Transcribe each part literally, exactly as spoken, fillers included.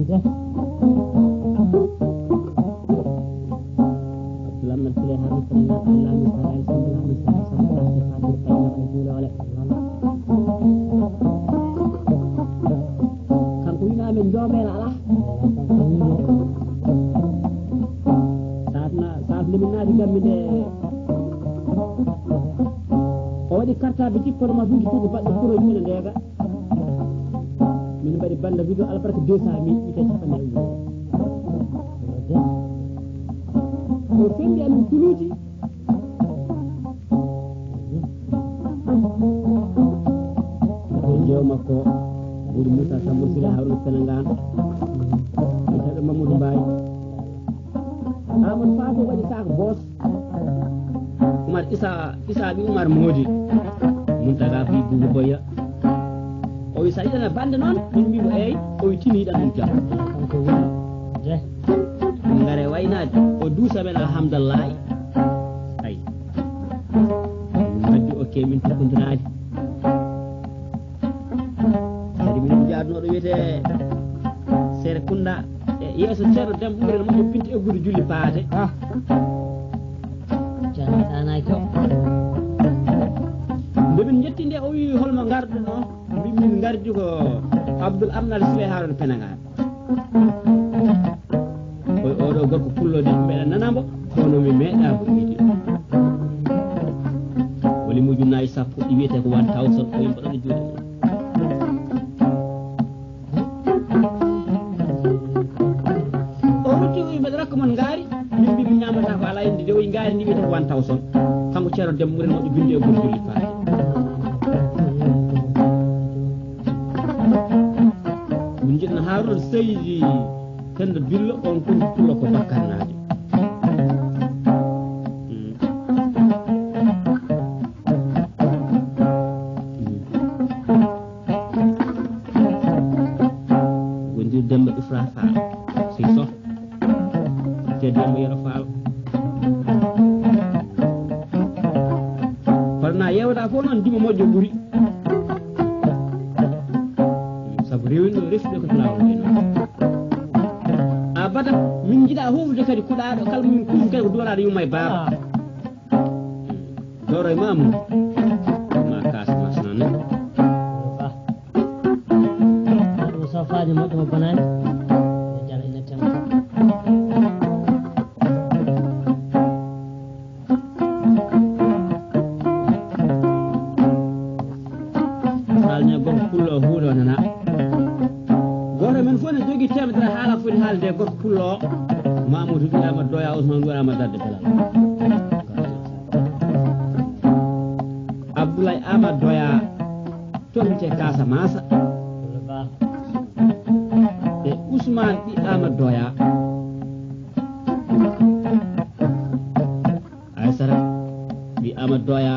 Abdoulaye Ahmed Sile Harouna Sall, Allah min sala e sambala min sala sambala e fatir payna e julole. Kanko wina men jomela ala. Satna sat nde min naati gammi nde o waɗi kartaɓe jikkono ma duuji tuuɗi baɗɗo kuro yimɓe ndega. Min mbaɗi banda vidéo albarka deux cent mille ite capanɗe e ɗiɗi. O sendi amin kuluji. Ko jeew makko ɓuri Moussa Sambo Sila Haruna Senegal. Itaɓe Mamadou Mbaye. Amadou Fatou waɗi sac boss. Umar Isa, Isa ɓi Umar Modi. Muntaga fi bubu boya. O wi sa yiɗana bande noon, min mbi mo eey, o wi tini yiɗan ɗum jam. Kanko woni je. Ngare waynaade, o duusa men alhamdulillahi. Ay. Min mbaɗdi okke min tokkondiraade. Kadi minen jaadunooɗo wiyetee Seere Kunda e yeeso Ceerno Demba Ɓurel moƴƴo pinte eggude julli paate. Ah. Ceerno Saanaaki o. Nde min njetti nde, o wii, "Holmo ngarduɗon?" Min, min ngardi ko Abdoul Amnal Sile Harouna Penangal. Koye oɗo gorko pullo de, mbeɗa nana mbo, kono mi meeɗa ko yiide. Woni mo ujunnaaji sappo, ɗi wiyetee ko one thousand, o yimɓe ɗon e juuɗe mum. O rutti, o wi, "Mbeɗa rakka mon ngaari." Min mbi, "Mi ñaamata ko alaa inde de, o wi ngaari ndi wiyetee ko one thousand." Kanko Ceerno Demba Ɓurel moƴƴo binde e gol julli faade. Min njiɗno Haaruna Seydi Penda Billo, on kon pullo ko bakkarnaajo. Mm. Mm. Wondir Demba Ifra Fall. Si so. Te Demba Yero Fall. Kono na yewta fof noon, dimo moƴƴo ɓuri. Sabu rewino refde ko laawol en. Abada, min njiɗa hufde kadi kuɗaaɗo, kala min kuufi kadi ko duwalaaɗo yumma e baaba. Doro e Mamoudou. Ma Casamance noon ne. Ɗum so faade moƴƴo mo bonaani. Ene jala ina tempa. Saalne gorko pullo o huuɗo nana. Gooto men fof ne jogii teemedere haala foti haalde e gorko pullo o. Mamoudou wiyaama Doya, Ousmane wiyaama Darde Belal. Abdoulaye Amadou Doya, to wiyetee Casamance. E Ousmane ɓii Amadou Doya. Aysata ɓii Amadou Doya.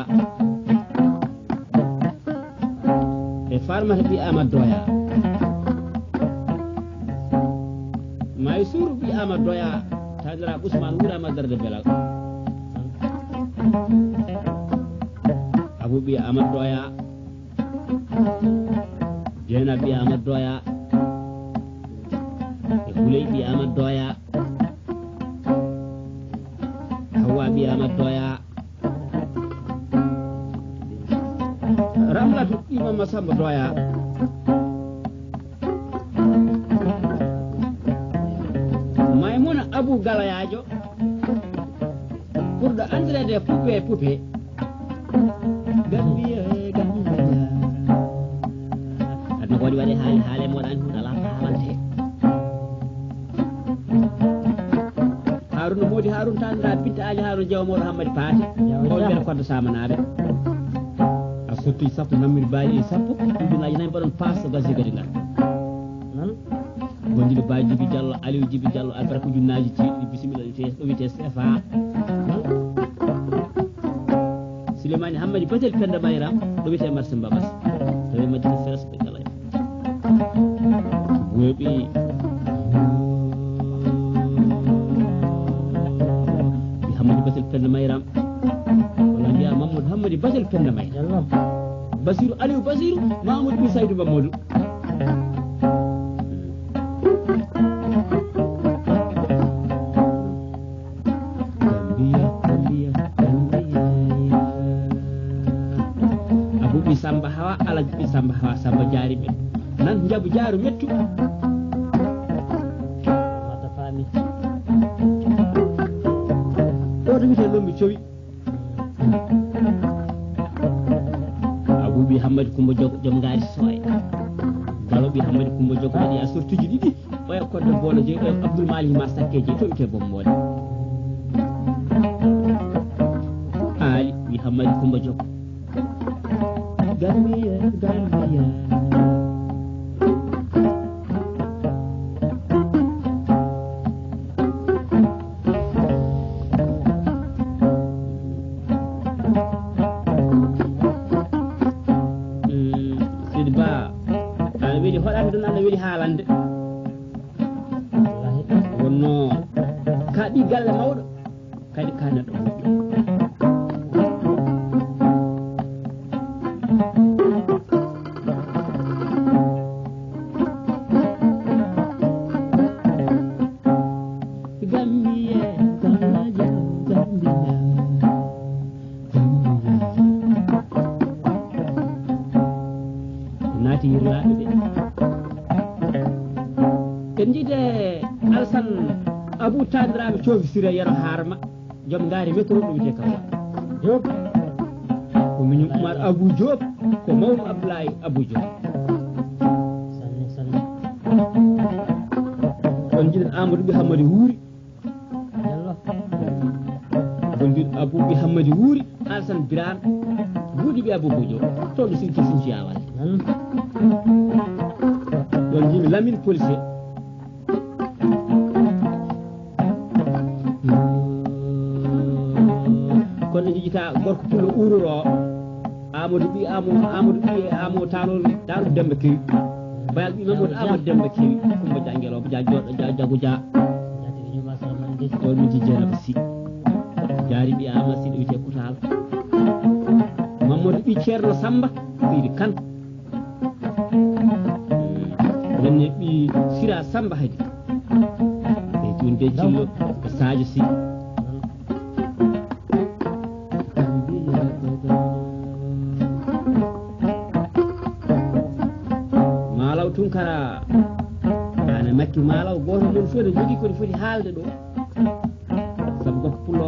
E Farmata ɓii Amadou Doya. Maysour ɓii Amadou Doya. Tanira Ousmane wuura Amadou Darde Belal. Abou ɓii Amadou Doya. Jeena ɓii Amadou Doya. E Huley ɓii Amadou Doya. Hawa ɓii Amadou Doya. Ramlatu ɓii Mama Samba Doya. Maymuna Abou Galayajo. Ɓurɗo andireede e Poupée Poupée. Gambiya, Gambiya. Aduna ko waɗi waɗe haali, haale mo waɗaani huunde alaa ko haalante. Haruna Modi Haruna tan da binta Ali Haruna Jaw Mawɗo Hammadi Paate. Jaw, on jaw. Mbiyata Koddo Samanaaɓe. A sotti sappo, nammir baaji sappo, ujunnaaji nayi mbaɗon paas, gasi gadi ngal. Nan? Wondiɓe Baye Djibi Diallo, Aliou Djibi Diallo, albarka ujunnaaji jeeɗiɗi, bisimilla, ɗo wiyetee, ɗo wiyetee C F A. Souleymane Hammadi Batel Penda Mayram, ɗo wiyetee marché Mbabas. Tawi Madina Feres ɓe kala. Weeɓi. Ɓii Hammadi Batel Penda Mayram. Wala mbiya Mamadou Hammadi Batel Penda Mayram. Diallo. Basiru Aliou Basiru, Mamadou ɓii Saydou Mamadou. Jaaru mettu. Mata faami. Oɗo wiyetee Lombi Cowi. Abu ɓii Hammadi Kumba Jogo, joom ngaari Sooye. Balo ɓii Hammadi Kumba Jogo waɗi a sortuji ɗiɗi. Oya Kodde Boolo Jeyi, oya Abdoul Malick Ma Sakke Jeyi, to wiyetee Bomboole. Aali ɓii Hammadi Kumba Jogo. Gambiya, Gambiya. Mm, Sidi Ba, aɗa weli hoɗande ɗum, aɗa weli haalande. Wonno ka ɓii galle mawɗo. Kadi ka neɗɗo moƴƴo. Gambiya, Gambiya, Gambiya, Gambiya. Naati yirlaaɓe ɓe. En njiide Alsan Abu Tandiraaɓe Coofi Sira Yero Haarma. Joom ngaari métro ɗo wiyetee Kawla Diop. Ko miñum Umar Abou Diop, ko mawɗo Abdoulaye Abou Diop. Sanne, sanne. Ɗon njiɗen Amadou Ɓi Hammadi Wuuri. Yallah. Ɗon njiɗen Abou Ɓi Hammadi Wuuri, Alassane Birane, Buuɗi Ɓi Abou Diop. Toon ɗo Sinthiou Sinthiou Yawal. Nan. Ɗon njiɗen Lamine Policier. Kono jijita gorko pullo ururo Amadou Ɓi Amo, Amadou Ɓi Amo Tanol Daru Demba Kewi. Bayal ɓi Mamadou Amadou Demba Kewi. Kumba Jangelo, ja joɗo, ja jago ja. Ɗon mi jijjena si. Jaari ɓi Ama si ɗo wiyetee Kutal. Mamadou Ɓi Ceerno Samba, ɓiydi kan. Nenne ɓi Sira Samba Hadi. E Tunde Cillo, e Sadio Sy. Malaw Tunkara. Ana Makki Malaw, gooto mon fof ne jogii ko ne foti haalde ɗo. Sabu gorko pullo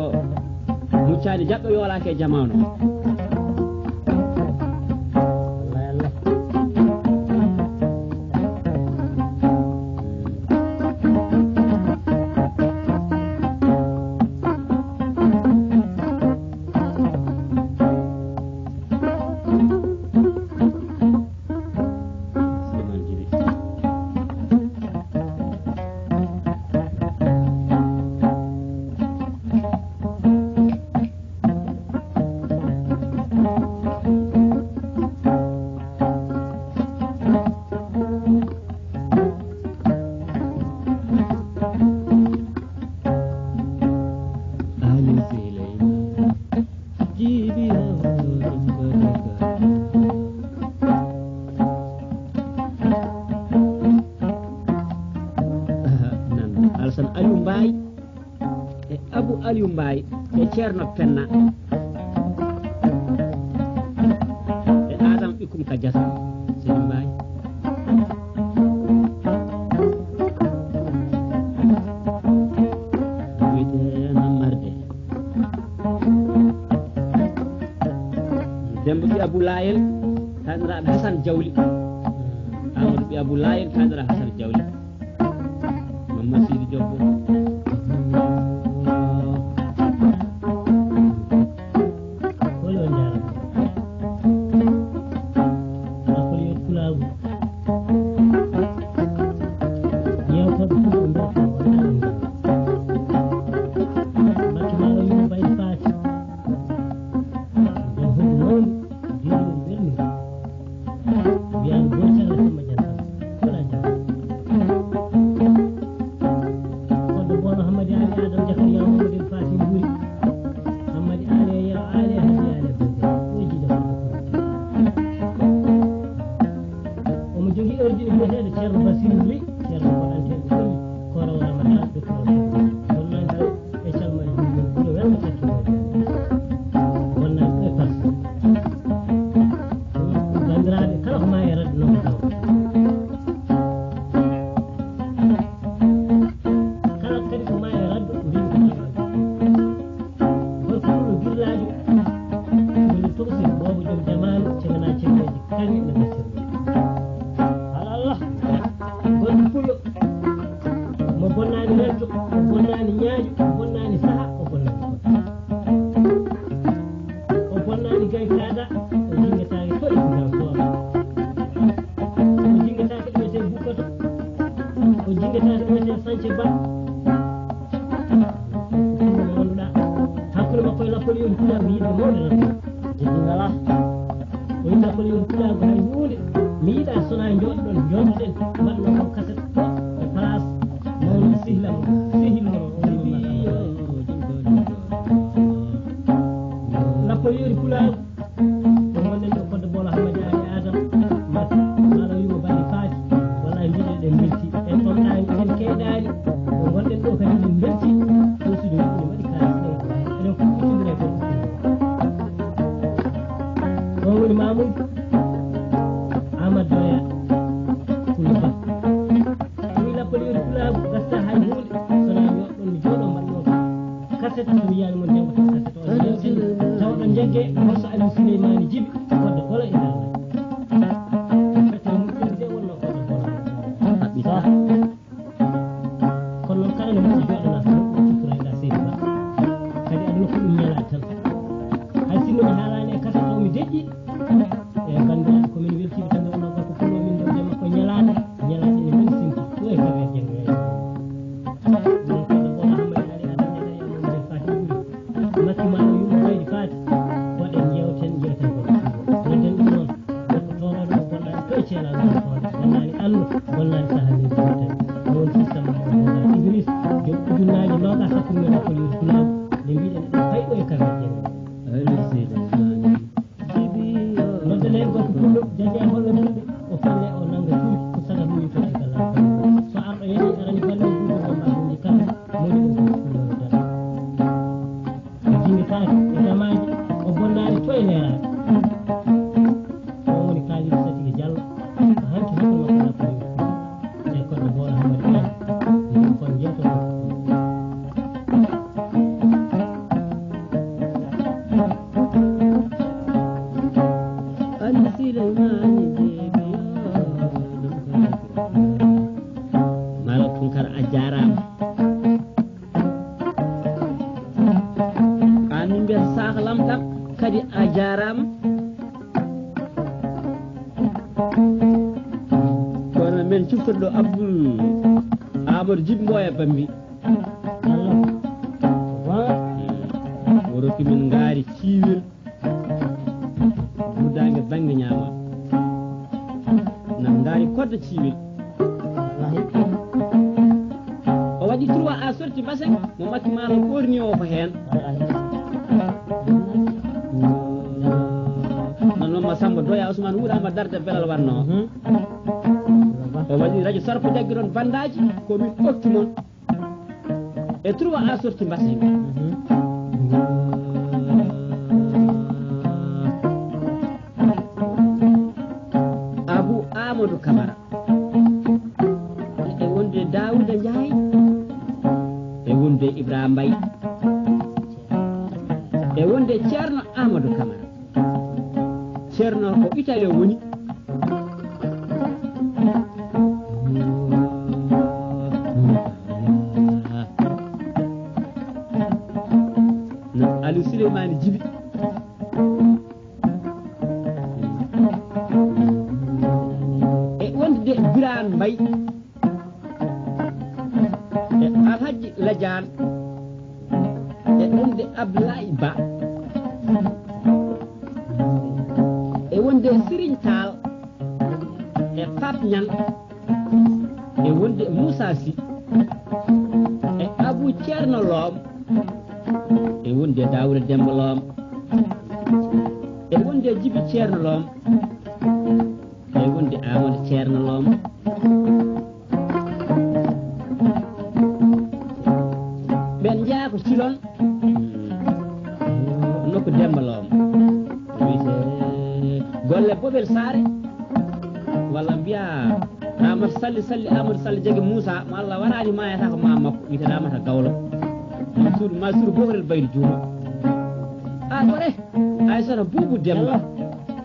muccaani jaɓɓo yoolaaki e jamaanu. Wallaay Allah. Nan Alassane Aliou Mbaye e Abou Aliou Mbaye e Ceerno Penna e Adama Ɓikkum Kadiata. Seydi Mbaye. Wiyetee Nammarde. Demba Ɓi Abou Layel, taniraaɓe Hasan Jawli. Amadou Ɓi Abou Layel, taniraaɓe Hasan Jawli. Mamma Sidi Jobbo. Kolo njaarama. Kolo yo pulaagu. Yewtere ɗum ko mbiyata ko ɗaɗum. Mbacke maaro yo mbaɗi faati. Nden huɗo mawni, jiiɗo ɓerni. Wiyaani gooto caggal Samba Diatta. Kala jam. O bonnaani ñaajo, o bonnaani saha, o bonnaani goɗɗo. O bonnaani gaykaada, o jingataake ko e Fuuta Soora. O jingataake ɗo wiyetee Bukkoto. O jingataake ɗo wiyetee Sance Ba. Ɗum mo ngannduɗaa, hakkunde makko e Lappol Yori Pulaagu yiɗde mawɗo tan. Jiggi ngalaa. O winnda ko lewru Pulaagu hay huunde. Mi yiɗaa so wonaa njooɗoɗon, njooɗoɗen, mbaɗno ko kaset ɗo e place mawɗo sehil am, sehil mo o woni Lappol Yori Pulaagu. Ko ngonɗen ɗo fodde Boolo Hammadi Ali Adam, Mak, maa ɗo yumma Bandi Faati, wallahi mbiɗen ɗen mbelti, en ɗonɗaani, en keedaani, ko ngonɗen ɗo kadi min mbelti, ɗo suudu men ene waɗi kaalis ɗen ko wayi, enen fof kuccondire ko. O woni Mamoudou Amadou Doya Koulibaly. Ɗum Lappol Yori Pulaagu, gasta hay huunde, so wonaa njooɗoɗon mi jooɗo mbaɗno kaset, so mi yiyaani mon janngo tan kaset o, on njeewtini, tawa ɗon njagge, holso Aliou Souleymane Djiby, fodde Boolo e nder men. Fetel mum ɗum de wonno fodde Boolo. Haɓɓita. Kono noon kala no moƴƴi jooɗanaa, so moƴƴi ciftoreeɗaa seydi ma. Kadi aduna ko ɗum ñalaade tan. Hay sinno mi haalaani e kaset o mi deƴƴi. E banndiraaɓe, ko min weltiiɓe tan nde wonnoo gorko pullo min ɗo, jemma ko ñalaande, ñalaande ene mbaɗi sinti. Ɗo e Kamer Dieng. Min ko ɗo Boolo Hammadi Ali Adam Ñaŋ e Mamadou Faty Ɓuri. Makki maa o yumma Baydi Faty. Waɗen njeewten, njeewten ko ɗum. Nodden ɗum noon. Gorko toorooɗo o bonnaani toy ceelaaɗo e hoore. Bonnaani allo, bonnaani sahaa min jooɗten. Ɗo woni système mo Moussa Idriss. Yo ujunnaaje noogaas hakkunde men e Lappol Yori Pulaagu. Nde mbiɗen eɗen payɗo e Kamer Dieng. Nodden heen gorko pullo, jaje e holle fulɓe, o falle, o nannga cuuɗi, ko saga ɗum yimɓe e gallaal. So arɗo yeeɗi, arani balle, o juuɗe, o mbaɗa ɗum e kala, moni o gorko pullo o dara. O jingitaaki e jamaaji, o bonnaani to e leeraade. O woni Kalidu Satigi Jallo, ko hanki hakkunde makko e Lappol Yori Pulaagu. E kono Boolo Hammadi Ali, ko kon jeeto. Maalo Tunkara, a jaaraama. Aan min mbiyata Saaka Lam Ɗam kadi a jaaraama. Kono men ciftoɗo Abdoul Amadou Djiby Mboya Bambi. O rokki min ngaari ciiwel. Guddaange bannge ñaama. Na ngaari kodda ciiwel. O waɗi trois a sorti Basek, mo Makki Maalo ɓorni o ko heen. Nan noon ma Samba Doya Ousmane wuuraama darde belal wannoo. O waɗi radio Sarko jaggi ɗon bandaaji, ko min ɓokki mon. E trois a sorti Basek. Abou Amadou Camara. E wonde Daouda Ndiaye. E wonde Ibrahima Mbaye. E wonde Ceerno Amadou Camara. Ceerno ko Italie o woni. No Aliou Souleymane Djiby. E wonde Birane Mbaye. E Alhaji Ladiane. E wonde Abdoulaye Ba. E wonde Serigne Tall. E Pape Niang. E wonde Moussa Sy. E Abou Thierno Lom. E wonde Daouda Demba Lom. E wonde Djiby Thierno Lom. E wonde Amadou Thierno Lom. Ɓen njeyaa ko Cilon, nokku Demba Lom. Wiyetee golle Bobel Saare, walla mbiyaa Amadou Salli, Salli Amadou Salli Jagi Moussa, mo Allah waraani maayata ko maa makko, wiyetee Ramata Gawlo. Mansour, Mansour Bokrel Baydi Juuma. A ɗo re, Aysata Buubu Demba.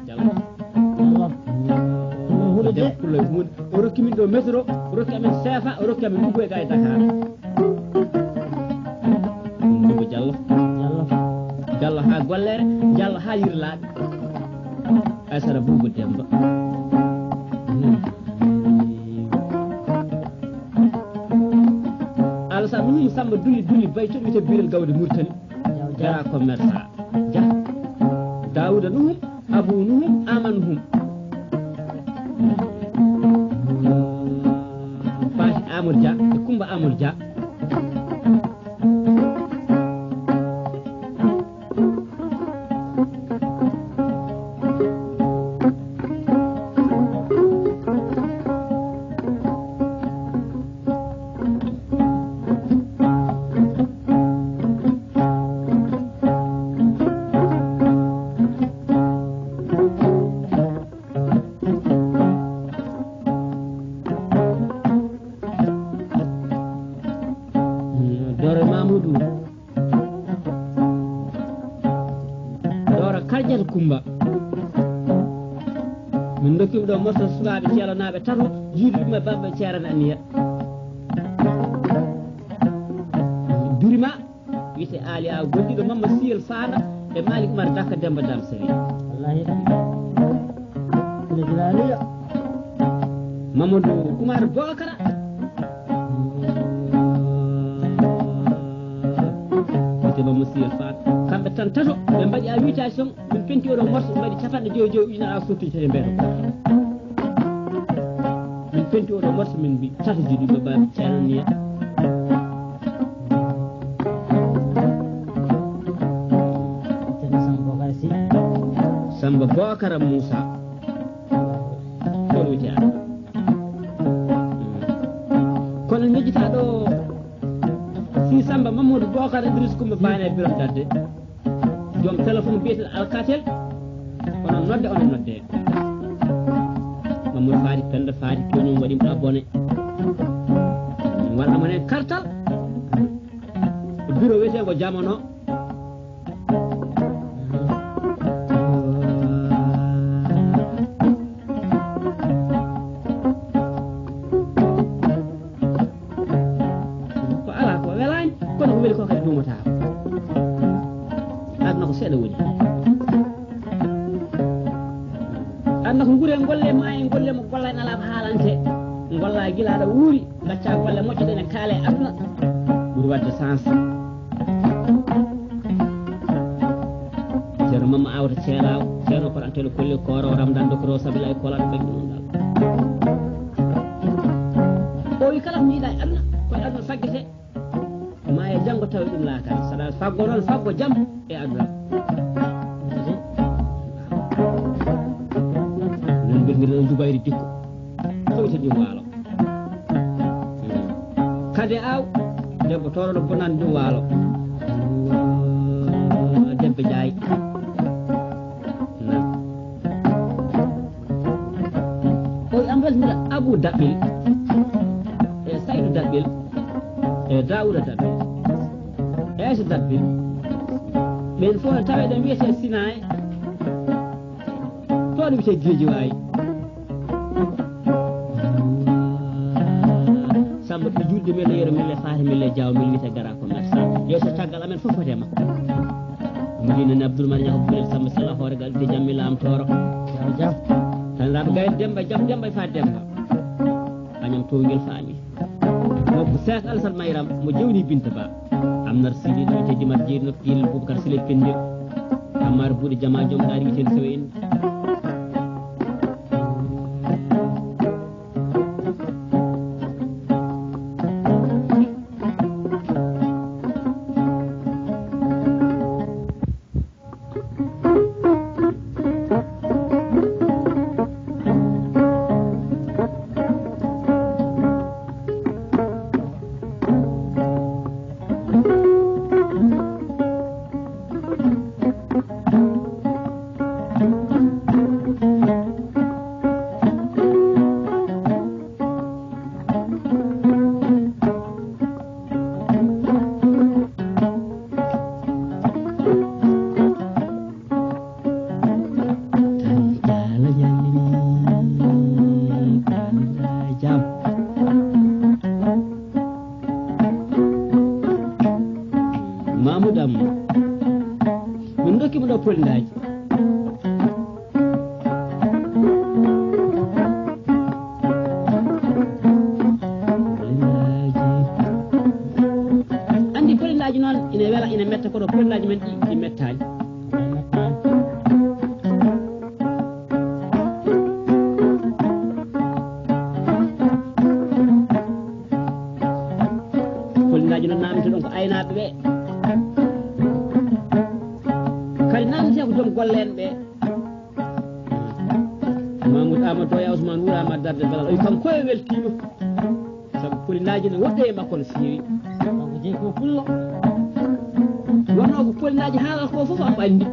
Jallo. Jallo. Jallo. Ko Demba Pullo e Fuuta. O rokki min ɗo métro, o rokki amen seefa, o rokki amen Ugo e ga e Dakar. Jallo haa gollere, jallo haa yirlaaɓe. Aysata Buubu Demba. Alasan Nuhum Samba Dulli Dulli Bay, coɗ wiyetee Birel Gawde Murtani. Jara commerçant. Jah. Daawuda Nuhum, Abu Nuhum, Ama Nuhum. Paati Amadou Dia e Kumba Amadou Dia. Doore Mamoudou. Doore Kardiata Coumba. Min dokkima ɗo morso sukaaɓe ceelanaaɓe tato, jiiduɓe e baaba Ceerno Anniya. Birima. Wiyetee Aali Aw, gollirɗo Mamma Siyel Faana e Malik Umar Dakka Demba Dam Seri. Wallahi. Ina jilaniya. Mamadou Oumar Bokara. Wiyetee Mamma Siyel Faana. Kamɓe tan tato, ɓe mbaɗi invitation, min penti oɗo morso, ɓe mbaɗi capanɗe joyi joyi ujunere aw sottuji tati e mbiyata. Min penti oɗo morso, min mbi tata jiɗuɓe baaɓe Ceerno Niya. Ceerno Samba Bokar Sy. Samba Bokara Moussa. Kono wiyetee Aali. Kono ngejjita ɗo, si Samba Mamadou Bokar Idriss Coumba Bane e Birom Dadde. Joom téléphone biyeteeɗo Alcatel, onon nodde, onon nodde. Mamadou Fadi Penda Fadi Kewñum waɗi mo abonné. Waɗa mo nen kartal. Bureau wiyeteengo Jamano. Ko alaa ko welaani, kono ko weli ko kadi duumataa. Aduna ko seeɗa woni. Aduna ko ngure, golle ma e golle mo golla en alaa ko haalante. Golla gila aɗa wuuri, gacca golle moƴƴe ɗe ne kaale aduna. Ɓuri waɗde sens. Ceerno Mamma Awta Ceeraaw, Ceerno Koɗo Antelo Kolli Kooro, Ramdan Dokoro, Sabila e Kola ɗo ɓe ɗum ɗal. O wi kala ko jiiɗa e aduna, ko e aduna faggete. Ma e janngo tawi ɗum laakara. Saɗa faggo noon, faggo jam e aduna. Min mbirmir ɗon Jubayri Dikko. Fawti ɗum waalo. Kade Aw, debbo toroɗo bonani ɗum waalo. Debbo Jaay. Nan. O wi am resmira Abou Daɓɓel, e Saydou Daɓɓel, e Daouda Daɓɓel, e Aïssa Daɓɓel. Ɓen fof no taweɗen wiyete Sinaay. Toon wiyete Geejiwaay. Samba ɓe juutde men e yero men e faate men e jaawa men wiyete gara ko mersa. Yeeso caggal amen fof fotema. Madina ne Abdoul Mane Ñaho Bulel Samba Sala hoore gal de jammi lam toro. Jaw jaw. Tan raɓe gayde Demba jam Demba e faat Demba. Añam to ngel faami. Mo ko Seex Alasan Mayram mo jewni Binta Ba. Amnar Sidi ɗo te Jimar Jeeri nokku Gelel Boubacar Sile Pendir. Ammar Buuɗe Jama Jom Ɗaari wiyeten Sewe en. Jam. Mamoudou Am. Polinaaji. Anndi polinaaji noon ina wela, ina metta, kono polinaaji men ɗi, ɗi mettaani. Polinaaji noon naamnitoɗon ko aynaaɓe ɓe. Kadi naamnitee ko joom golle en ɓe. Mamoudou Amadou Doya Ousmane Wura ma darde belal. O wi kanko e weltiima. Sabu polinaaji ne woɗɗe e makko no feewi. Kanko jeyi ko pullo. Wonno ko polinaaji haalata ko fof am anndi.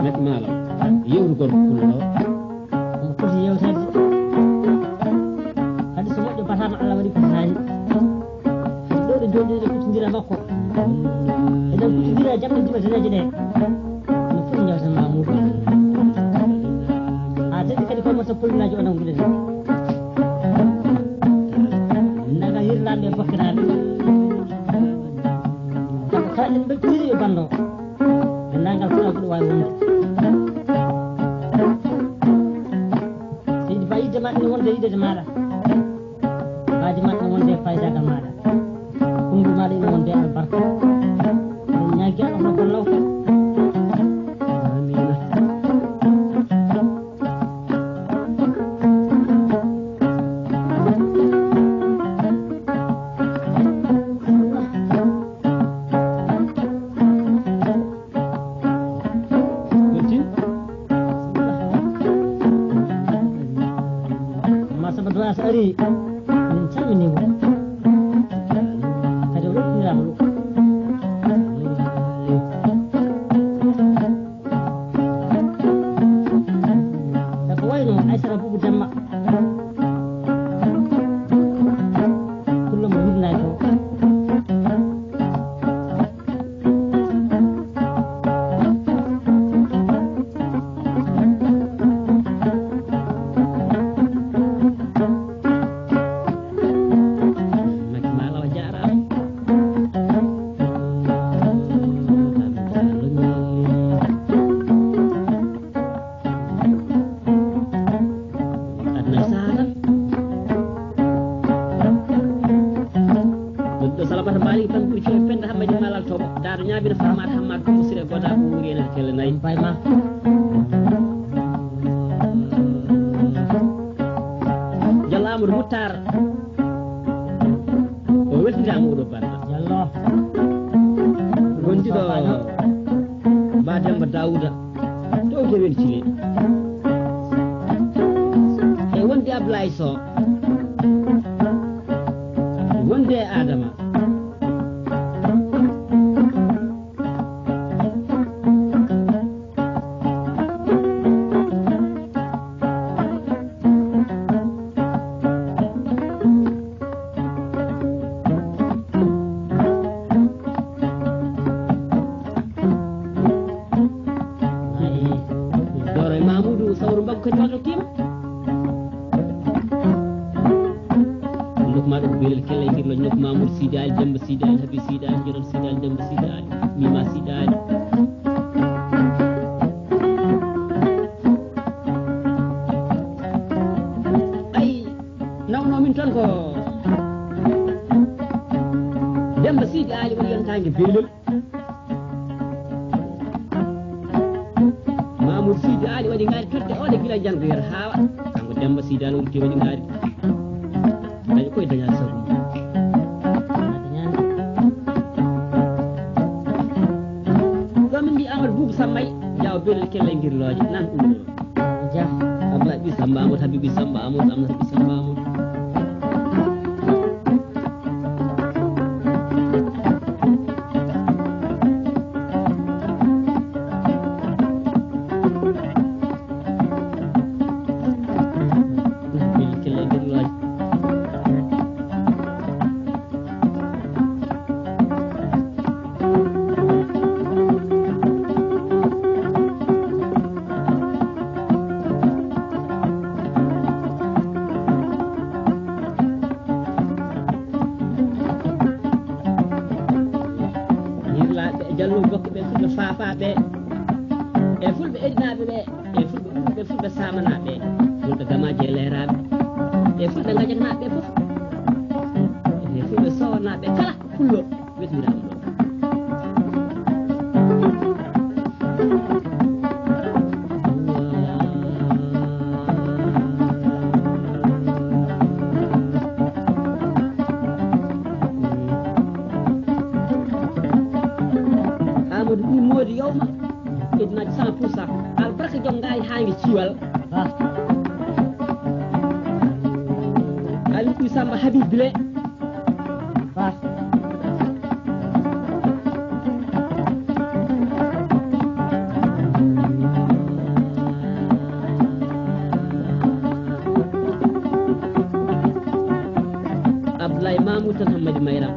Met malam. Yewtugol ko pullo. Omo foti yewtade. Kadi so moƴƴo bataama Allah waɗi ko haani. Ɗo ɗo jooɗi ɗo kuttindira makko. Eɗen kuttindira jamɗe dima daneeje ɗe. No foti njawta Mamoudou. Ha daɗi kadi koye moto polinaaji o nanngude ɗen. Naga hirnaaɓe e fokkiraaɓe. Kamɓe kala en mbeltinirii e banndo. Denndaangal kala ko ɗum waawi wonde. Seydi Ba, yiɗde ma ina wonde e yiɗde maaɗa. Faaji ma ina wonde e faydaagal maaɗa. Konnguɗi maaɗa ina wonde e albarka. Eɗen ñaagii Allah hono gollawka. Amiina. Beltin. Amma sama duwa sa ari. Min calmini mo. Kadi o weltiniraama ɗum. Sako wayno Aysata Buubu Demba. Pullo mo hirnaaki o. Maki Malaw a jaaraama. Aduna e saha tan. Ɗo Salamata Malik tan ɓuri coy Penda Hammadi Malal Tomo. Daado ñaamina Farmata Hammad Tomo Sire Goda ko wuri en kelle nayi. Bay ma. Jallo Amadou Moutar. O weltinaama oɗo banda. Jallo. Gondiɗo Ba Demba Daouda. Ɗowde weltini. E wonde Ablaye Sow. Wonde e Adama. Doro e Mamoudou Sawru Mbaggu kadi waɗo kima. Nokku ma ɗo ko Belel Kelle e Girlo, nokku Mamoudou Sidi Ali, Demba Sidi Ali, Habib Sidi Ali, Joɗon Sidi Ali, Demba Sidi Ali, Mima Sidi Ali. Ay, nawno min tan ko Demba Sidi Ali woni yontaange Belel. Mamoudou Sidi Ali waɗi ngaari totte oɗe gila jangoyere haawa. Kanko Demba Sidi Ali woni ke waɗi ngaari. Daña koye daña sabu. Ɗo min mbi Amadou Boubou Sammay, Diaw Belel Kelle Girlooje, nan ɗum ɗo. Dia. Ablaye ɓi Samba Amadou, Habibi Samba Amadou, Aminata ɓi Samba Amadou. Belel Kelle Girlooje. Yirlaaɓe e Jallo Bokke ɓe, suka faafaaɓe. Seydinaaɓe ɓe, e fulɓe ɓurɓe, fulɓe saamanaaɓe, fulɓe gamaaji e leeraaɓe, e fulɓe ngajaknaaɓe ɓe fof, e fulɓe sowanaaɓe kala ko pullo wetniraama ɗo. Amadou Ɓi Moodi Yowma. Ɓe ɗum waɗi cent pour cent. Albarka joom ngaari haa nge ciwal. Ba. Aliou Samba Habib Bile. Ba. Abdoulaye Mamoudou tan Hammadi Mayram.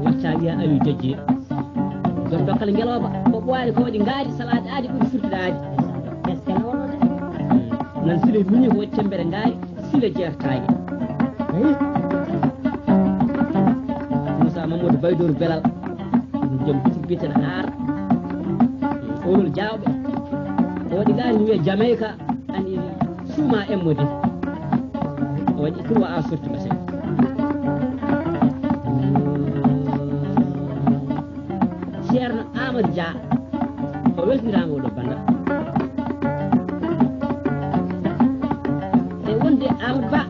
Wacca wiya Aliou Jojje. Ɗon dokkal ngelooba, ko ɓooyaani ko waɗi ngaari, salaaɗe aadi ɓuri furtude aadi. Nan sile muñi ko waɗi tembere ngaari, sile jeertaani. Moussa Mamadou Baydour Belal, joom bitik biyeteeɗo Aar, oolol jaawɓe, ko waɗi ngaari, wiya Jamaica. Ani suuma emmode. O waɗi trois a sorti basel. Ceerno Amadou Dia, o weltinaama oɗo banda. E wonde Amadou Ba.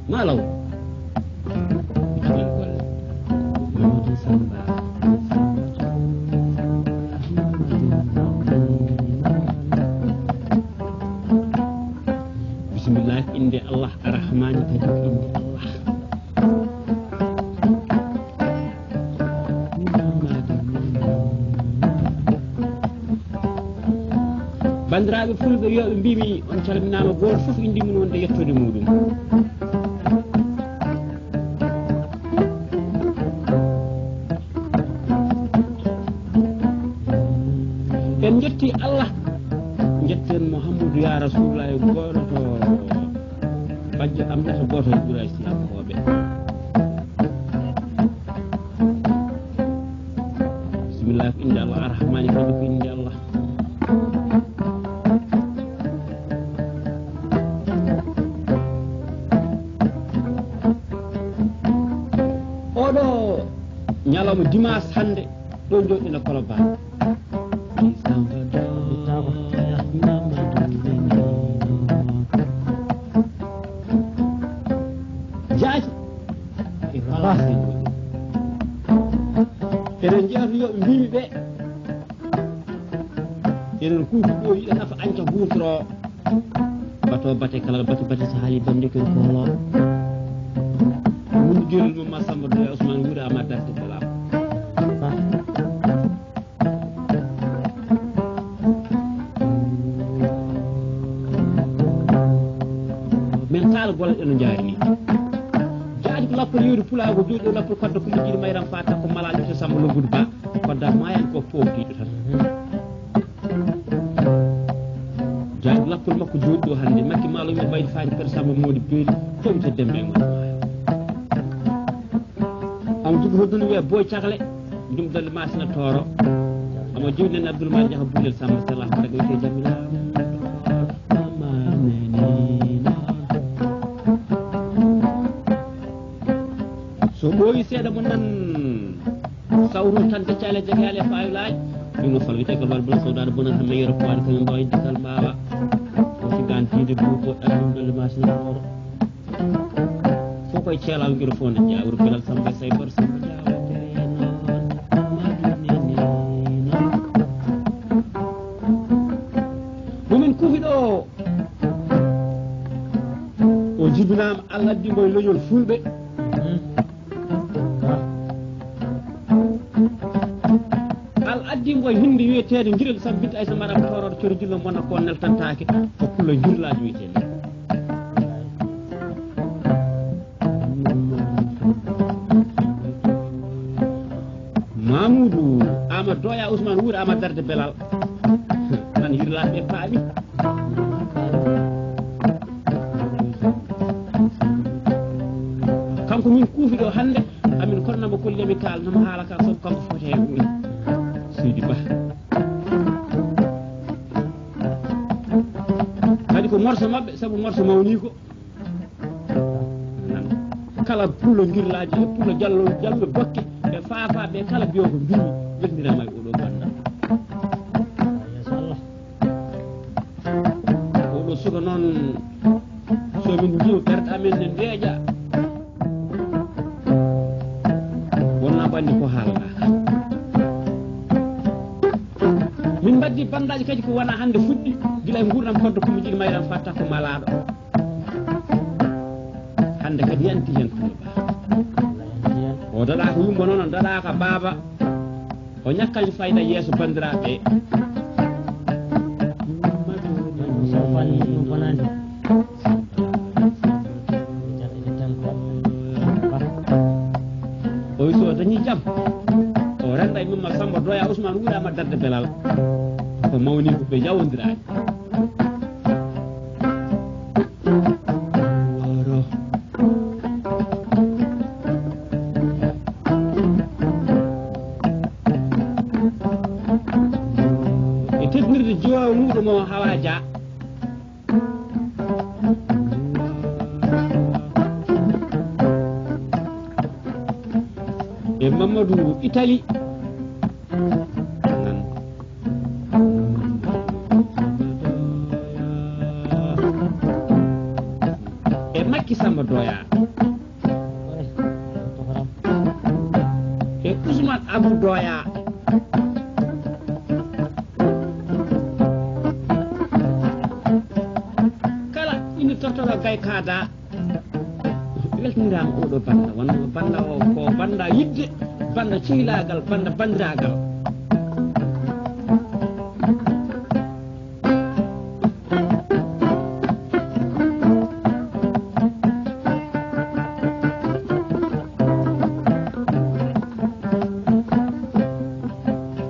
Malaw. Mamadou Samba. Bismillah, innde Allah Arrahmani, kadi ko innde Allah. Banndiraaɓe fulɓe, yo ɓe mbimi on calminaama, gooto fof inde mum wonde yettoode muɗum. En njetti Allah, njetten Mouhamadou ya Rasulullah, gooto to bajjo am, neɗɗo gooto e Quraysh Yankooɓe. Bismillah, ko innde Allah Arrahmani, kadi ko innde Allah. Oɗo ñalawma dimanche hannde, ɗo jooɗi no Colobane. Jaaji. Eɗen njeyata yo ɓe mbimi ɓe. Enen kuuɓi ɗo yiɗa nafa añca huutoro. Bato bate kala bate bate so haali bande ken koolo. Mun jolin mo Massamba Doya Ousmane Wura Amar Darde Belaam. En kaala golle ɗe no njaari ni. Jaadi ko lappol yewdi pulaagu, jooɗi ɗo lappol kodda ko majjiɗi mayram fata ko malal ɓe to Samba Lobbudu Ba. Kodda ma en ko foftiiɗo tan. Jaadi lappol makko jooɗi ɗo hannde. Makki maalo yo baydi faati per Samba Mody Beeli. Fofte Demba e Ngoɗo Maayo. Am juɗo hoddun wiya boy cakle. Ɗum ɗon masina tooro. Omo jewni en Abdoul Malick Diakha Bulel Samba Salah Maraga wiyte Jamila. So ɓooyi seeɗa mo nan sawru tan de cale jagaale faylaaj. Ɗum o fal wiyte ko lor bula sawdaade bonan tan mayoro ko waɗi ko yumba wayde kal mbaawa. O sigan diide buubo ɗan ɗum ɗon masina tooro. Fof koye ceelal ngiro fof ne jaa wuro belal Samba Say Bar Samba Jaawa Jere noon. Momin kuufi ɗo o jibinaama Allah addi mbo e leñol fulɓe. Al addi mbo e hindi wiyeteede ngirel Samba Binta Aysa Maram Tooroɗo Cori Jillo Mona ko neltantaake ko pullo njurlaaji wiyeteede. Mamoudou Amadou Doya Ousmane Wuuri Amadou Darde Belal. Nan yirlaaɓe paaɗi. Kanko min kuufi ɗo hannde, amin kono nama kolli ami kaal nama haala ka sabu kanko foti heen ɗum. Seydi Ba. Kadi ko morso maɓɓe sabu morso mawni ko. Kala pullo ngirlaaji e pullo jallo jallo bokke e faafaaɓe kala mbiyo ko mbimi welndirama e oɗo banda. Oɗo suka noon so min njiw ɓerɗe amen ne ndeeƴa wonna ɓanndi ko haalɗa. Min mbaddi bandaaji kadi ko wona hannde fuɗɗi gila e nguurɗam koddo ko mi jiɗi mayran fatta ko malaaɗo. Hannde kadi yanti hen Fulɓe. O daɗa ko yumbo noon, o daɗa ka baaba. O ñakkan fayda yeeso banndiraaɓe. Sow fanni ɗum bonani. O wi so dañi jam. O renda e Mimma Samba Doya Ousmane wuurama darde belal. Ko mawni ko ɓe jawondirani. E tednirde jiwawa muɗum o hawa ja. E Mamadou Italie. E Makki Samba Doya. E Ousmane Abou Doya. Kala ina tortora gay kada. Weltiniraama oɗo banda, wonno banda o ko banda yidde, banda cehilagal, banda bandiragal.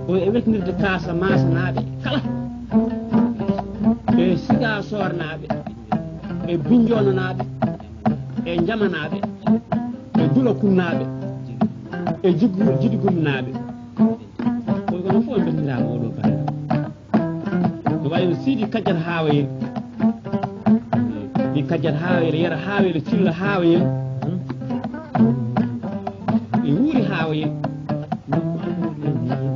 O e weltinirde Kaasa Maasanaaɓe kala, e Siga Soornaaɓe, e Binjoonanaaɓe, e Njamanaaɓe, e Dulakunnaaɓe, e Jiggu-, Jidigumnaaɓe. Koy kono fof en mbeltiraama oɗo banda. No wayi no Sidi Kajjat Haawayel. Mi Kajjat Haawayel, Yero Haawayel, Cillo Haawayel. E Wuuri Haawayel.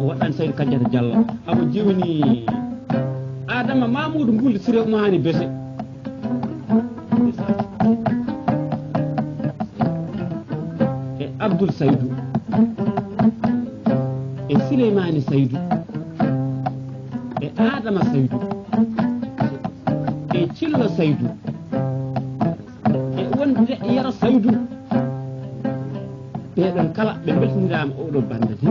O waɗɗan Saydu Kajjat Jallo. Abo jewni Adama Mamuudu Mbulde Sire Umani Bese. E Abdul Saydu, e Sileymaani Saydu, e Adama Saydu, e Cillo Saydu, e wonde Yero Saydu. Ɓee ɗon kala ɓe mbeltiniraama oɗo bannda de.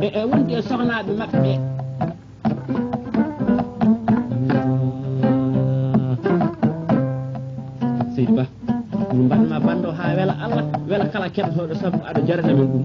E, e wonde e sohnaaɓe maɓɓe. Ba, ɗum mbaɗma banndo haa wela Allah, wela kala keɗotooɗo, sabu aɗa jarana min ɗum.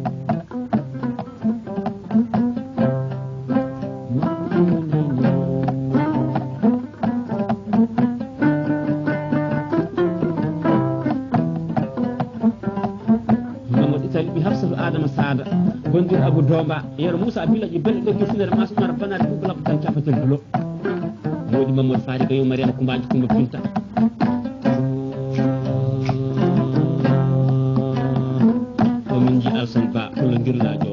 Mamadou Itali ɓi Hafsatu Adama Sada, gondir Abou Domba, Yero Moussa Bilaji Bello, ɗo ke sinere Mas Umar Banat Bouba Labou Kan Capatel Dulo. Modi Mamadou Fari ko yo Mariam Kumbaji Kumba Binta. Ko min ji Alsan Ba, ko lo ngirlajo.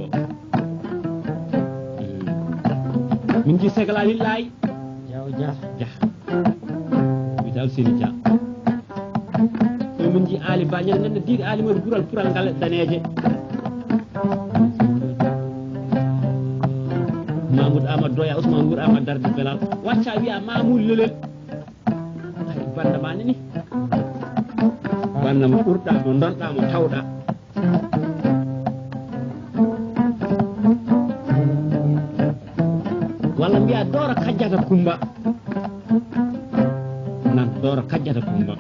Min ji Segla Lillahi. Jaw Jah. Jah. Wita Alsini Jah. Ɗo min ji Ali Ba, ñande nande diiɗe Ali Modi Gural Pural ngal daneeje. Mamoud Amadou Doya, Ousmane Wour Amadou Darde Belal. Wacca wiya Mamoud Lelel. Ay, banda ma nini. Banda mo ɓurɗa, mo ndonɗa, mo tawɗa. Walla mbiya Dooro Kajjata Kumba. Nan Dooro Kajjata Kumba.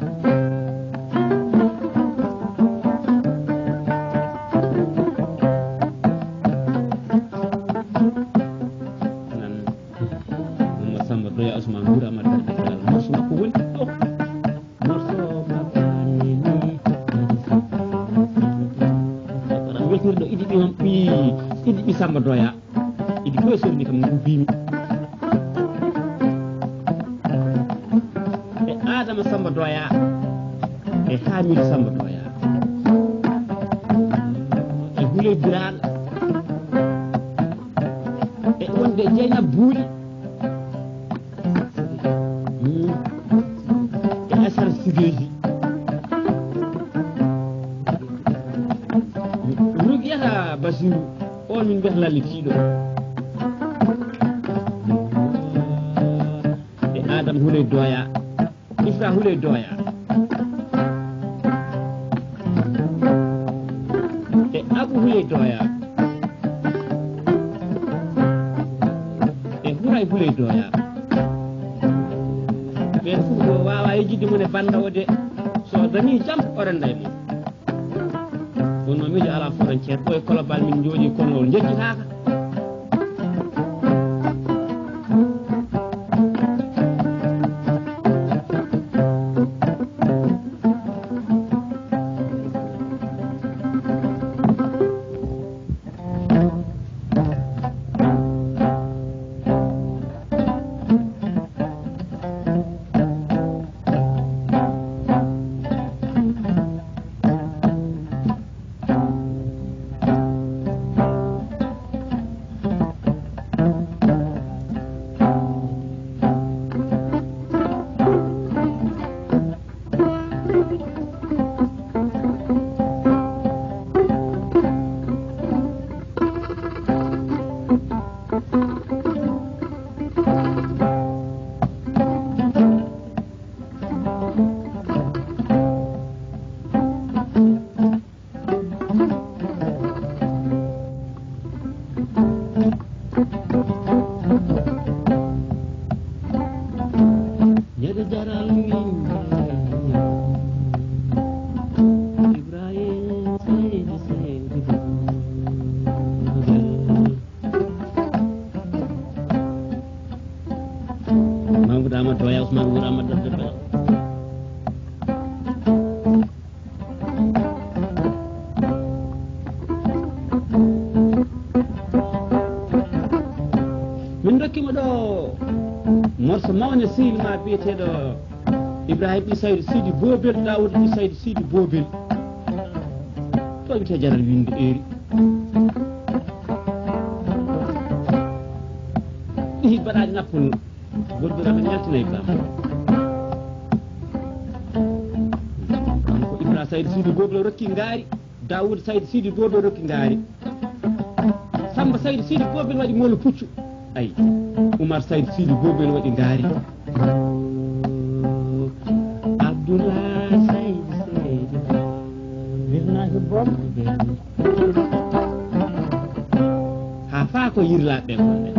Nan Mamadou Samba Doya Ousmane Ndour Amadou Darde Belal. Morso makko woni ɗo. Morso makko woni ni. Weltirɗo Idi ɓi on ɓi, Idi ɓi Samba Doya. Idi koye sonni kam no mbimi. E Adama Samba Doya. E Hamidu Samba Doya. E Huley Birane. E wonde Jeynab Buuɗi. Hmm. E Asar Sigeji. Rugiyata Basiru. On min mbiyata lallitiiɗo. E Adam Huley Doya. Isra Huley Doya. E Abu Huley Doya. E Huray Huley Doya. Ɓen fof ko wawa yejjidde mum e banda o de. So dañi jam, o renda e mum. Kono miijo ala frontière, ɗo e Kolobaan min jooɗi, kono o jejjitaaka. Ñande jaral min Ibrahim Seydi Seydi Ba. Mamoudou Amadou Doya, Ousmane Wour Amadou Darde Belal. Min dokkima ɗo morso mawne sehil ma biyeteɗo Ibrahim Ɓi Saydu Sidi Bobel, Daoud Ɓi Saydu Sidi Bobel. To wiyete Jaral Winde Eeri. Ɗihi baɗaɗi nappol. Goddora men yaltinay ba. Kanko Ibra Saydu Sidi Bobel rokki ngaari. Daoud Saydu Sidi Bobel rokki ngaari. Samba Saydu Sidi Bobel waɗi molo puccu. Ay. Umar Saydu Sidi Bobel waɗi ngaari. Abdoulaye Saydu Sidi Bobel. Wirnaki Bobel. Ha fa ko yirlaɓe ɓe gonɗen.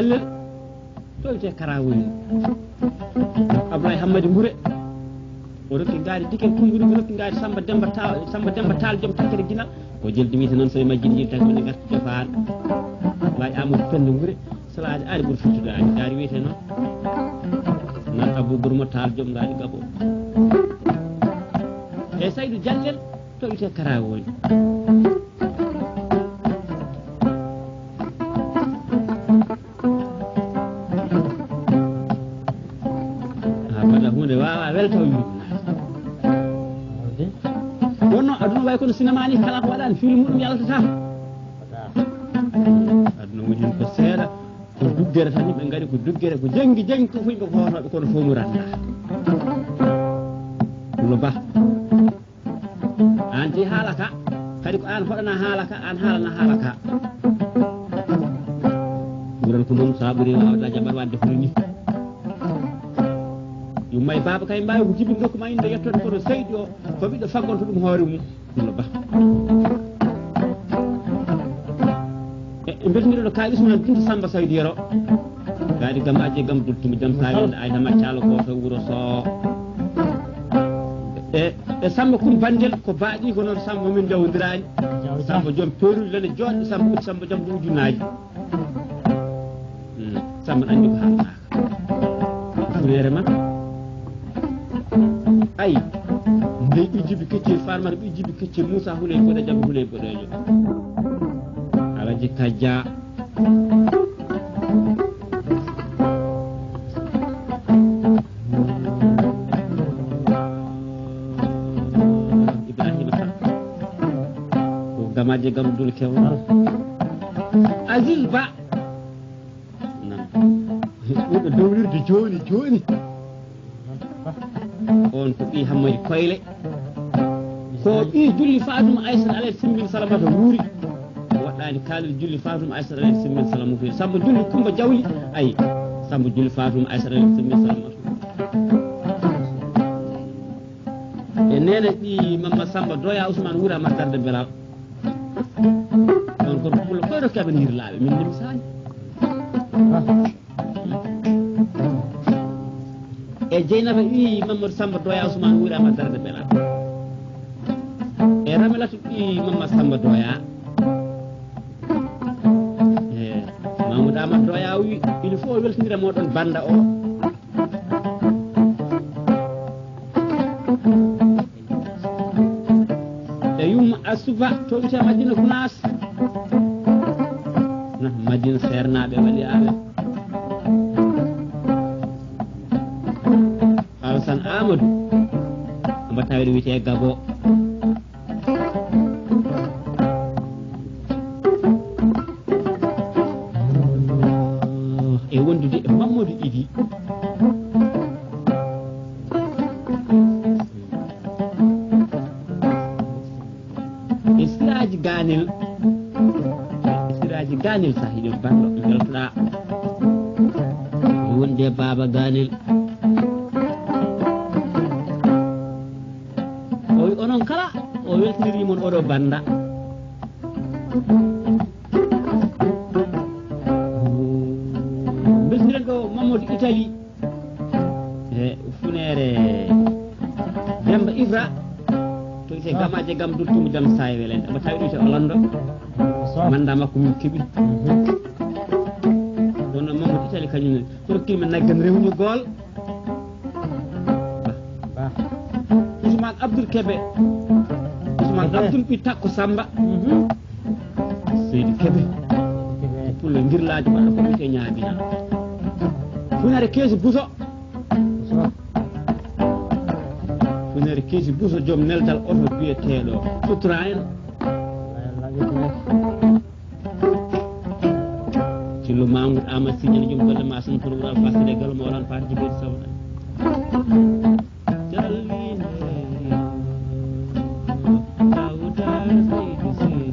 Jallel, to wiyetee Kara woni. Abdoulaye Hammadi Mbure, o rokki ngaari Dikel Kumburi, o rokki ngaari Samba Demba Taal, Samba Demba Taal, joom takkere Ginal. Ko jeldi wiyetee noon, so e majji ndi tawi woni ngarti jofaani. Abdoulaye Amadou Penda Mbure, salaaji ari ɓuri fittude ari, ngaari wiyetee noon. Nan Abou Gourma Taal, joom ngaari Gabo. E Saydou Jallel, to wiyetee Kara woni. Ha mbaɗa huunde waawa weltaw yimɓe. Wonno aduna way kono sinema ni, kala ko waɗani film muɗum yaltata. Aduna woni hen ko seeɗa, ko duggere tan yimɓe ngari, ko duggere, ko janngi janngi, ko fuɗi ko hootooɓe kono fof mo rannda. Ɗum no ba. Aan jeyi haala ka, kadi ko aan hoɗana haala ka, aan haalana haala ka. Ɓural ko noon, so a ɓuri waawde a jaɓat waɗde hono ni. Yumma e baaba kay mbaawi ko jibin dokku ma innde yettoode kono seydi o, ko ɓiɗɗo faggonto ɗum hoore mum. Ɗum no ba. E, e mbeltaniiɗo no kaali Usmaan Binta Samba Saydiyero. Gaadi gam aje gam duttumo jam sawel ay hama calo ko to wuro so. E, e Samba kun bandel ko baadi ko noon Samba min jawdirani. Samba jom peru lene jooɗi Samba ut Samba jom ujunaji. Hmm. Samba andi ko haalata. Funeere man. Ay. Ndey ɓe jibi keccel Farmata ɓe jibi keccel Moussa Huley Boɗe jam Huley Boɗejo. Alaji Kajja. Ibrahima Ka. Ko gamaje gam dul kewal. Aziz Ba. Nan. Ɓurɗo dowlirde jooni jooni. On ko ɓii Hammadi Koyle. Ko ɓii Julli Faatuma Aysata Alayhi Simmin Salamata wuuri. Waɗɗaani kaalel Julli Faatuma Aysata Alayhi Simmin Salamata wuuri. Samba Julli Kumba Jawli. Ayi. Samba Julli Faatuma Aysata Alayhi Simmin Salamata. E neene ɓii Mamma Samba Doya Ousmane wuuri Amar Darde Belal. On gorko pullo koyɗo keɓen yirlaaɓe, min nimsaani. E Jeynaba ɓii Mamadou Samba Doya Ousmane wuuri Amar Darde Belal. E Ramelata ɓii Mamadou Samba Doya. E Mamadou Amar Doya o wi, il faut o weltindira moɗon banda o. E yumma Asuba to wiyetee Madina Gunaas. Na Madina Seernaaɓe waɗi aɓe. Alasan Amadou. Mbaɗa tawi ɗo wiyetee Gabo. E wondude e Mamadou Idi. E Siraaji Ganel. E Siraaji Ganel, sa hiɗo banɗo ɓe beltoɗa. E wonde Baaba Ganel. O wi onon kala, o weltiniri mon oɗo banda. Beltindiren ɗo Mamadou Italie. E funeere Demba Ibra. To ite gamaje gam duttumo jam sayi welende. Mo tawi ɗum to Olando. Manda makko min keɓi. Ɗon noon Mamadou Italie kañum ne. Hokkimi naggan rewñugol. Ba. Ousmane Abdoul Kébé. Ousmane Abdoul ɓi takko Samba. Seydi Kébé. Pullo ngirlaaji maɗa ko wiyte ñaamina. Funare keesi buso. Funare keesi buso joom neldal oto biyeteeɗo Sutra en. Cillo Mamoudou Amadou Signal, jom golle ma, sun kono wural fasde galo mo walan fati jibe sawda. Jallinde Dawda Seydi Seydi.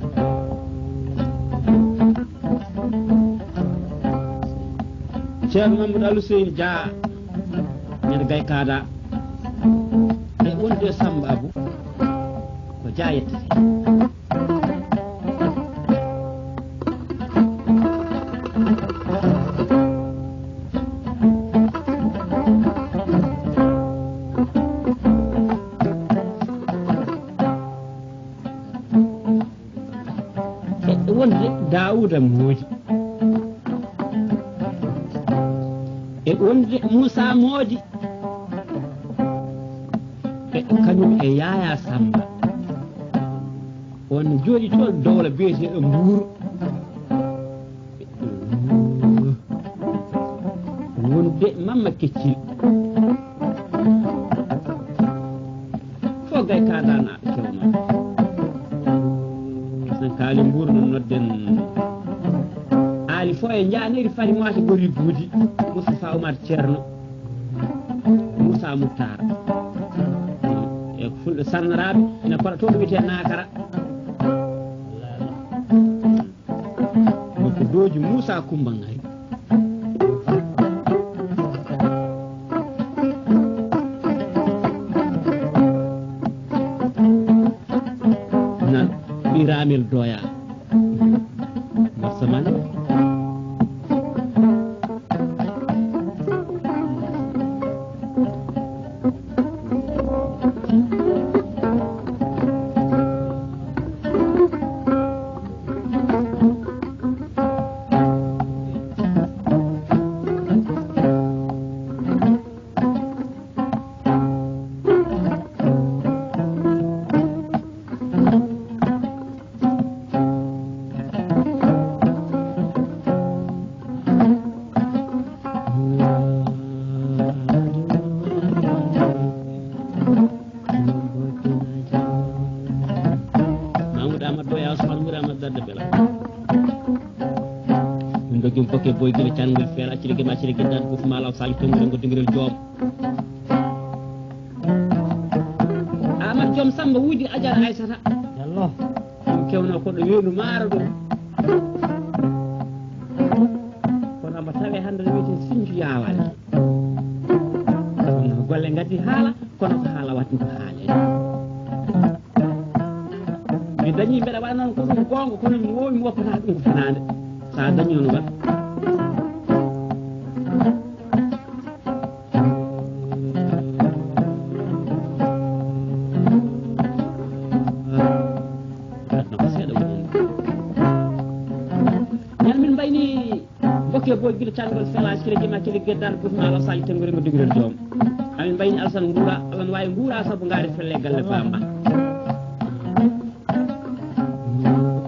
Ceerno Mamadou Alhuseyni Dia, ñande gay kaada. E wonde Samba Abou, ko Dia yettete. Wonde Daawuda Moodi, e wonde Muusa Moodi, e kañum e Yaaya Samba. On jooɗi toon dowla biyeteeɗo Mbuuru. Wonde Mamma Kecciri. Fof gay ka dana kewno. Sen kaali Mbuuru no nodden. Ali fof e njaneri fari moata gori buudi. Mustafa Umar Ceerno. Muusa Muttar. E ko fulɓe sarnaraaɓe ina koɗa toon ɗo wiyetee Naakara. Ko dooji Muusa Kummba Ŋari. Nan ɓi Ramel Doya. Massa mane. Mamoudou Amadou Doya Ousmane Mourou Amadou Darde Bela. Min dogim bokke boy gila cangol fela cili gema cili giddan guf malaw sali tongol ngo dingirel jom. Amat jom Samba wudi Ajar Aysata. Yallah. Ɗum kewno ko ɗo weendu maaro ɗum. Kono amba tawe hannde no wiyetee sinju yaawaani. Ɗum ko golle ngaddi haala, kono ko haala waɗi ko haale. Mi dañi mbeɗa waɗa noon ko ɗum goonga, kono mi woowi mi woppata ɗum ko fanaande. So a dañi noon waɗ. Aduna ko seeɗa woni. Ñande min mbayni bokke boy gila cangol fela sire jema kile geddal guf ma ala saji tengore mo digirel joom. Amin mbayni alsan nguura, alan wawi nguura sabu ngari felle galle bamba.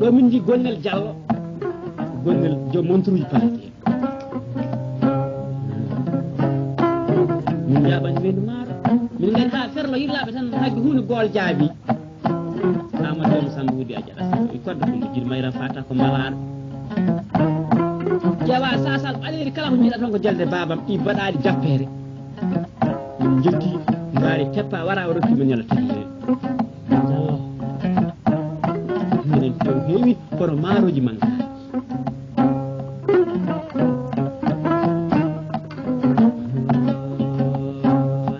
Ɗo min ji gonnel Jallo, gonnel joom monturuji paati. Min jaɓani weendu maaro. Min nganndaa ferlo yirlaaɓe tan, haggi huunde gool jaabi. Amadou Samba Wudi Aja Asal, e koddo ko jil mayra fata ko malaar. Ƴeewa sasal ɓaleeri kala ko njiɗa toon ko jelde babam ɗi baɗaali jappeere. Min njetti, ngaari teppa, wara o rokki min ñala tigi. Enen tew heewi, kono maarooji man.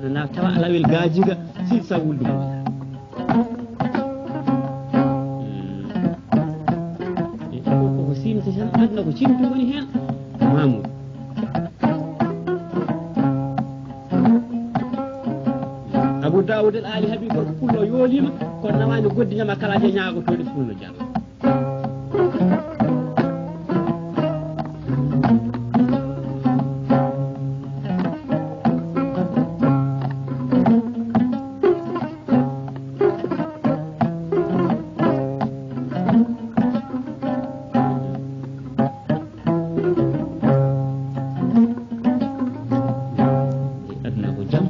Nana tawa alawel gaajiga, si sawul ɗum. Koko simti tan, aduna ko cimti woni heen. Mamoudou. Abou Daoud El Ali Habib gorko pullo yoolima, kono nawani goddi ñama kala je ñaago toɗi pullo jam. Aduna ko jam.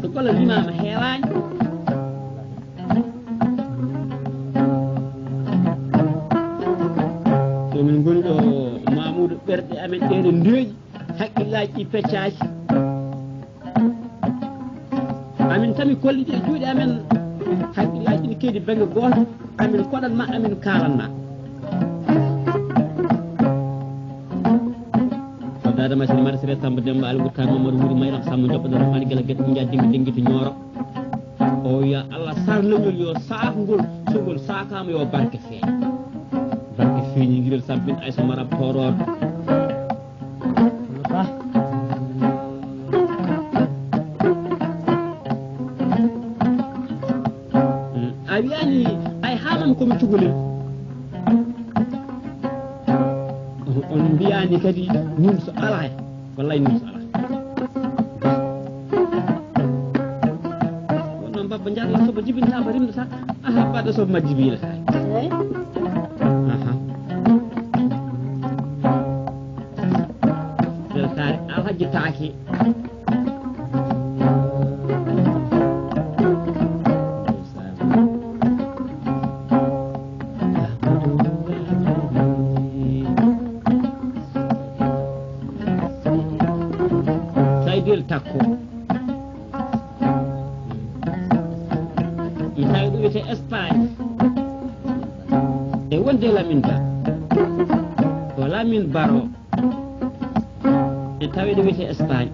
So golle limaama heewaani. So min ngoni ɗo Mamoudou, ɓerɗe amen ɗe ne ndeeƴi, hakkillaaji ɗi peccaaki. Amin tami kolliɗi e juuɗe amen, hakkillaaji ɗi keedi bannge gooto, amin koɗan ma, amin kaalan ma. Ko Dada Masiri Mara Sere Samba Demba Ali Wurka Mamadou Wuri Mayram Samba Joppa Dara Fani Gela Geta India Dingi Dingi to Ñooro. O wiya Allah sar leñol yo saak ngol, so ngol saakaama yo barke feeñ. Barke feeñi ngirel sabbin ay so mara poroor. A wiyaani ay haalan ko mi cukalel. On mbiyaani kadi nun so alaa. Wallay nun so alaa. Wonno mbabba njarla soba jibinta ba rimdata. Aha, ɓaɗa soba majji biila. Aha. Weltaare alhaji taaki. Saydel takko. Mi tawi ɗum wiyete Espagne. E wonde Lamine Ba. Ko Lamine Baro. E tawi ɗum wiyete Espagne.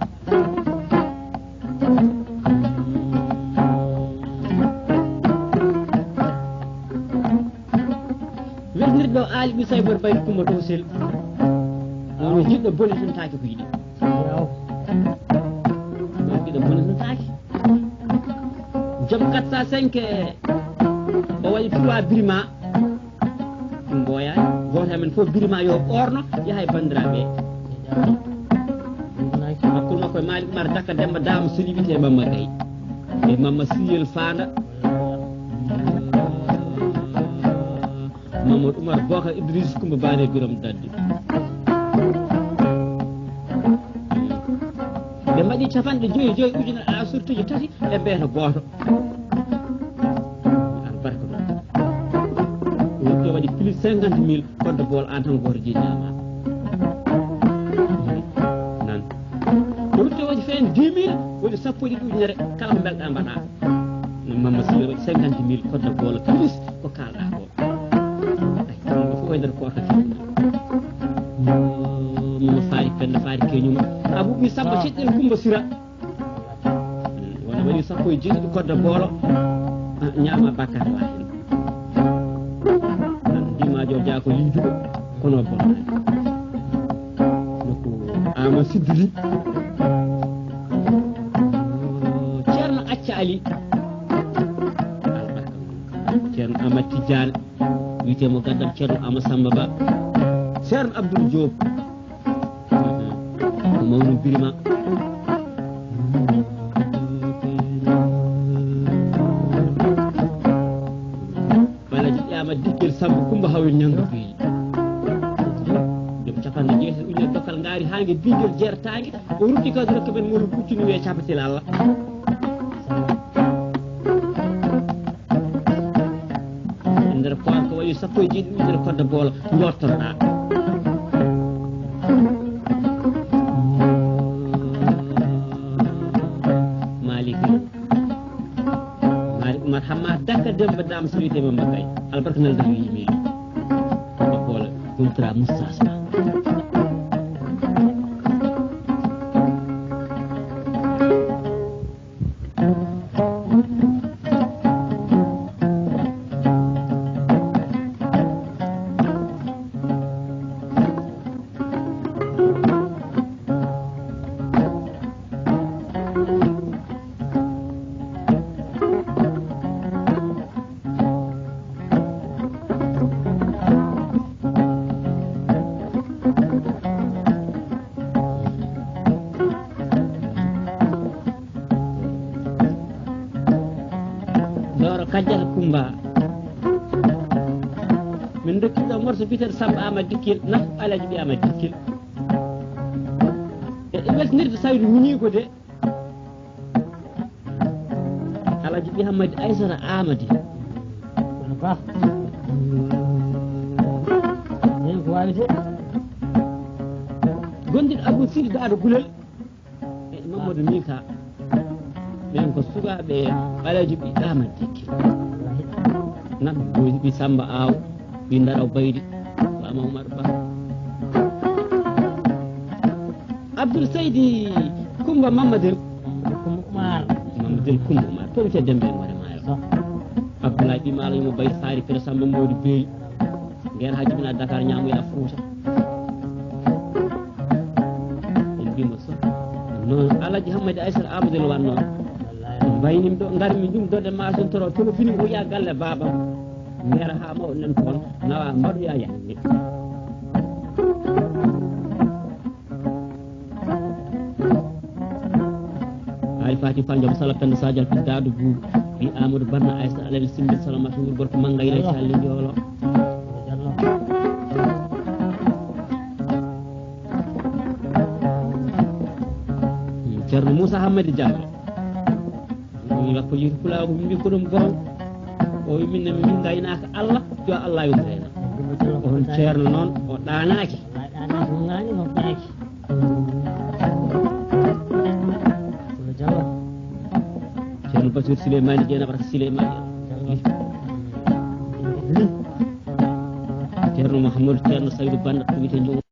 Welnirɗo aali ɓi saybor bayri kumba dow sel. Ono jiɗɗo bone tan taaki ko yiɗi. Ɗo jiɗɗo bone tan taaki. Joom quatre cent cinq o waɗi trois birima. Ɗum mboyaani. Gooto amen fof birima yo ɓoorno, yaha e banndiraaɓe. Hakkunde makko e Malick Oumar Daka Demba Dama Soli wiyetee Mamma Gaye. E Mamma Siyel Fanda. Mamadou Oumar Boka Idriss Coumba Bane Birom Dadde. Ɓe mbaɗi capanɗe joyi joyi ujunere a surtuji tati e mbeeto gooto. Albarka ɗum. Ɗum waɗi plus cinquante mille kodde bool en tant que gooto jeñaama. Nan. Ko rutte waɗi feen dix mille, woni sappo e ɗiɗi ujunere, kala ko mbelɗa mbaɗa. Mamma Sile waɗi cinquante mille kodde bool plus ko kaalɗa ko. Ay, ɗum fof e nder koota. Mamma Faari Penda Faari Keñum. Abu ɓi Samba Ceɗɗel Kumba Sira. Wona waɗi sappo e jeeɗiɗi kodde boolo. Ah, ñaama bakkat ala hen. Nan ndima jo jako lijuɗo kono bon. Nokku Ama Siddili. Ceerno Acca Ali. Ceerno Ama Tijaan. Wiyetee mo gaddam Ceerno Ama Samba Ba. Ceerno Abdoul Diop. Ko mawno birima. Balaji ƴama dikkel Samba Kumba Hawel ñandu beyi. Joom capanɗe jeetati ujunere dokkal ngaari haa nge bingel jertaange. O rutti kadi rokka men mo no kuccini wiye capatel Allah. E nder koor ko wayi sappo e jeeɗiɗi ujunere kodde boolo jottoroɗa. Malik Malik Oumar Hamma Dakka Demba Dam Sirite Mamma Kay. Albarka nal dañu yimeli. Kodde boolo contrat moustache. Doro kajjata Kumba. Min dokki ɗo morso biten Samba Ama Dikkil, naf Alaji Ɓi Ama Dikkil. E weltinirde Saydu Mini ko de. Alaji Ɓi Hammadi Aysata Amadi. Ba. Nen ko wawete. Gondiɗo Abou Sidi Daado Gulel. E Mamadou Mika. Ɓen ko sukaaɓe Alaji Ɓi Amadi Dikkil. Nan Boy Ɓi Samba Aw. Ɓi Daraw Baydi, Bama Oumar Ba. Abdoul Seydi Kumba Mamadou. Kumba Oumar. Mamadou Kumba Oumar. Toon te Dembe Ngore Maayo. Abdoulaye Ɓi Maalo Yuma Baydi Fari Pere Samba Mody Bey. Nder ha jibina Dakar ñamoya Fouta. En mbima so. Noon Alaji Hammadi Aysata Amadou no wanno. Faynim ɗo ngarmi ɗum dode masun toro tolo fini o ya galle baba. Ngera ha mawɗo nan toon nawa mbaɗoya yande. Ay fati fa jom sala kan sa jal pin dadu bu. Bi Amadou Banna ay sa alal simbi salamatu wur gorko mangay lay salli jolo. Ceerno Moussa Hamadi Diallo. Ɗum yakko yii pulaagu mbi ko ɗum goon. O wi min min ngaynaaka Allah, yo Allah yo ngayna. On ceerno noon o ɗaanaaki. Ceerno Basir Souleymani Dieynaba Souleymani. Ceerno Mouhamadou Ceerno Saydou Banna to wiyte Njogo.